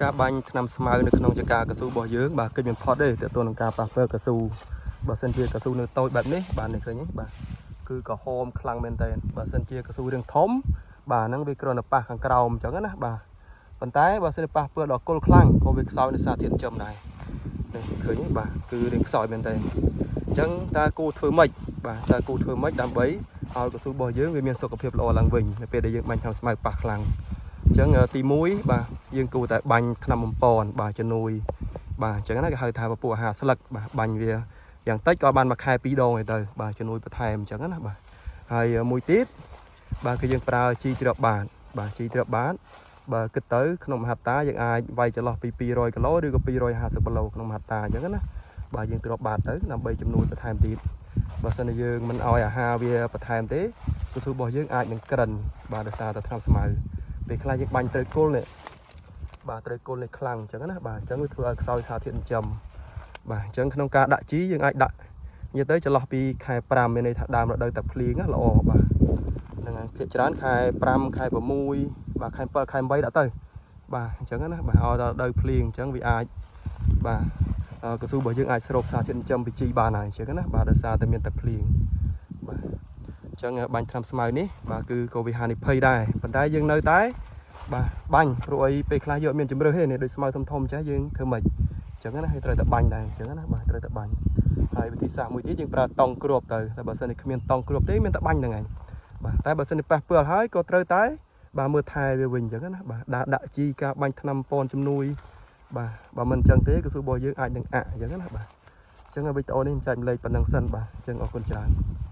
ការបាញ់ថ្នាំស្មៅនៅក្នុងចការកស៊ូរបស់យើងបាទគេចមិនផុតទេទាក់ទងនឹងការប៉ះពាល់កស៊ូបើសិនជាកស៊ូនៅតូចបែបនេះបាទនេះឃើញទេបាទគឺក្រហមខ្លាំងមែនតើបើសិនជាកស៊ូរាងធំបាទហ្នឹងវាគ្រាន់តែប៉ះខាងក្រោមអញ្ចឹងណាបាទប៉ុន្តែបើសិនជាប៉ះពាល់ដល់គល់ខ្លាំងក៏វាខ្សោយនៅសារធាតុចិញ្ចឹមដែរនេះឃើញទេបាទគឺរាងខ្សោយមែនតើអញ្ចឹងតើគួរធ្វើម៉េចបាទតើគួរធ្វើម៉េចដើម្បីឲ្យកស៊ូរបស់យើងវាមានសុខភាពល្អឡើងវិញនៅពេលដែលយើងបាញ់ថ្នាំស្មៅប៉ះខ្លាំង អញ្ចឹងទី1បាទយើងគួរតែបាញ់ថ្នាំបំប៉នបាទជំនួយបាទអញ្ចឹងណាគេហៅថាពពួកអាហារស្លឹកបាទបាញ់វាយ៉ាងតិចក៏បានមួយខែ2ដងឯទៅបាទជំនួយបន្ថែមអញ្ចឹងណាបាទហើយមួយទៀតបាទគឺយើងប្រើជីទ្រាប់បាតបាទជីទ្រាប់បាតបើគិតទៅក្នុងមហត្តាយើងអាចវាយចន្លោះពី200គីឡូឬក៏250គីឡូក្នុងមហត្តាអញ្ចឹងណាបាទយើងទ្រាប់បាតទៅដើម្បីជំនួយបន្ថែមទៀតបើសិនជាយើងមិនអោយអាហារវាបន្ថែមទេកស៊ូរបស់យើងអាចនឹងក្រិនបាទដោយសារតែថ្នាំស្មៅ ពេលខ្លះយើងបាញ់ត្រូវគល់នេះបាទត្រូវគល់នេះខ្លាំងអញ្ចឹងណាបាទអញ្ចឹងវាធ្វើឲ្យខ្សោយសារធាតុចិញ្ចឹមបាទអញ្ចឹងក្នុងការដាក់ជីយើងអាចដាក់និយាយទៅចន្លោះពីខែ5មានន័យថាដើមរដូវតែភ្លៀងណាល្អបាទហ្នឹងហើយភាគច្រើនខែ5ខែ6បាទខែ7ខែ8ដាក់ទៅបាទអញ្ចឹងណាបាទឲ្យដល់រដូវភ្លៀងអញ្ចឹងវាអាចបាទកស៊ូរបស់យើងអាចស្រូបសារធាតុចិញ្ចឹមពីជីបានហើយអញ្ចឹងណាបាទដោយសារតែមានទឹកភ្លៀងបាទអញ្ចឹងបាញ់ថ្នាំស្មៅនេះបាទគឺក៏វាហានិភ័យដែរប៉ុន្តែយើងនៅតែ បាទបាញ់ព្រោះអីពេលខ្លះយកអត់មានជំរឿសទេនេះដូចស្មៅធំធំចេះយើងធ្វើម៉េចអញ្ចឹងណាហើយត្រូវតែបាញ់ដែរអញ្ចឹងណាបាទត្រូវតែបាញ់ហើយវិធីសាស្ត្រមួយទៀតយើងប្រើតង់គ្របទៅតែបើសិនជាគ្មានតង់គ្របទេមានតែបាញ់ហ្នឹងឯងបាទតែបើសិនជាប៉ះពាល់ហើយក៏ត្រូវតែបាទមើលថែវាវិញអញ្ចឹងណាបាទដាក់ដាក់ជីការបាញ់ថ្នាំប៉នជំនួយបាទបើមិនអញ្ចឹងទេកស៊ូរបស់យើងអាចនឹងអាក់អញ្ចឹងណាបាទអញ្ចឹងវីដេអូនេះខ្ញុំចែករំលែកប៉ុណ្ណឹងសិនបាទអញ្ចឹងអរគុណច្រើន។